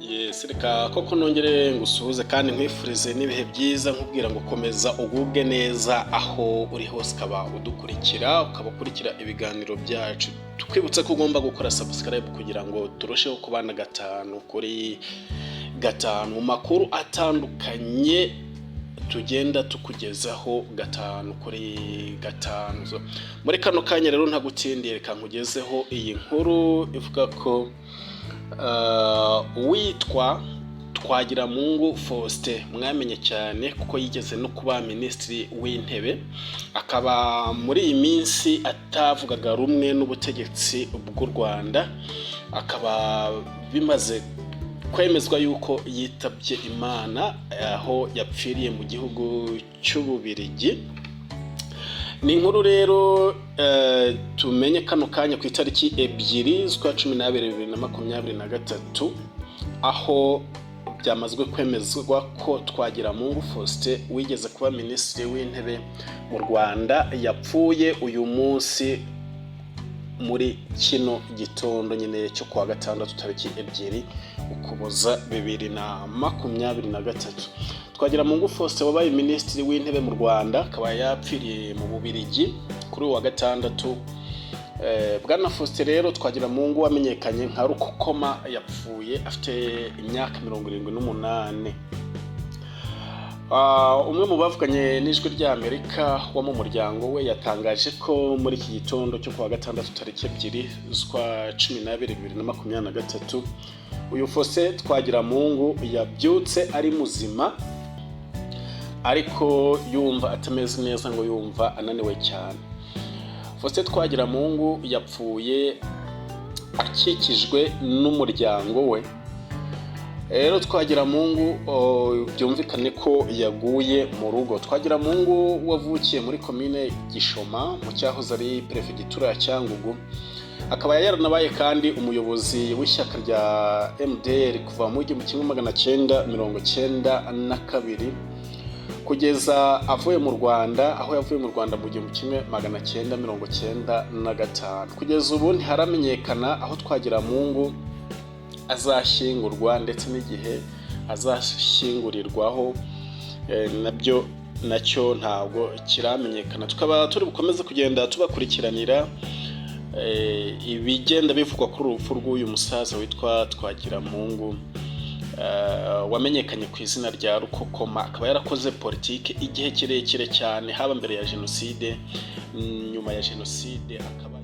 Yes, reka koko nongere ngusuhuze kandi nkwifurize n'ibihe byiza, nkubwira ngo komeza ugubwe neza aho uri hose, ukaba udukurikira, ukaba ukurikira ibiganiro byacu. Tukwibutsa ko ugomba gukora subscribe kugira ngo turusheho kubana 5 kuri 5 mu makuru atandukanye tugenda tukugezaho 5 kuri 5. So, muri kano kanya rero ntagutindiye, reka nkugezeho iyi nkuru ivuga ko uwitwa Twagiramungu Faustin, mwamenye cyane kuko yigeze no kuba Minisitiri w'Intebe, akaba muri iyi minsi atavugaga rumwe n'ubutegetsi bw'u Rwanda, akaba bimaze kwemezwa yuko yitabye Imana aho yapfiriye mu gihugu cy'Ububirigi. Ni inkuru rero tumenye kano kanya ku itariki 2 z'ukwa 12 2023, aho byamazwe kwemezwa ko Twagiramungu Faustin wigeze kuba Minisitiri w'Intebe mu Rwanda yapfuye uyu munsi muri kino gitondo nyine cyo kuwa gatandatu tariki 2 Ukuboza 2023. Twagiramungu Faustin wabaye Minisitiri w'Intebe mu Rwanda akaba yapfiriye mu Bubirigi kuri uyu wa gatandatu. Bwana Faustin rero Twagiramungu wamenyekanye nka Rukokoma yapfuye afite imyaka 78. Umwe mu bavuganye n'Ijwi ry'Amerika wo mu muryango we yatangaje ko muri iki gitondo cyo kuwa gatandatu tariki 2 z'ukwa 12 2023 uyu Faustin Twagiramungu yabyutse ari muzima ariko yumva atameze neza, ngo yumva ananiwe cyane. Faustin Twagiramungu yapfuye akikijwe n'umuryango we. Rero Twagiramungu byumvikane ko yaguye mu rugo. Twagiramungu wavukiye muri Komine Gishoma mu cyahoze ari Perefegitura ya Cyangugu, akaba yaranabaye kandi umuyobozi w'ishyaka rya MDR kuva mu 1992 kugeza avuye mu Rwanda, aho yavuye mu Rwanda mu 1995. Kugeza ubu ntiharamenyekana aho Twagiramungu azashyingurwa ndetse n'igihe azashyingurirwaho, nabyo nacyo ntabwo kiramenyekana. Tukaba turi bukomeze kugenda tubakurikiranira ibigenda bivugwa kuri urupfu rw'uyu musaza witwa Twagiramungu wamenyekanye ku izina rya Rukokoma, akaba yarakoze politiki igihe kirekire cyane, haba mbere ya jenoside, nyuma ya jenoside akaba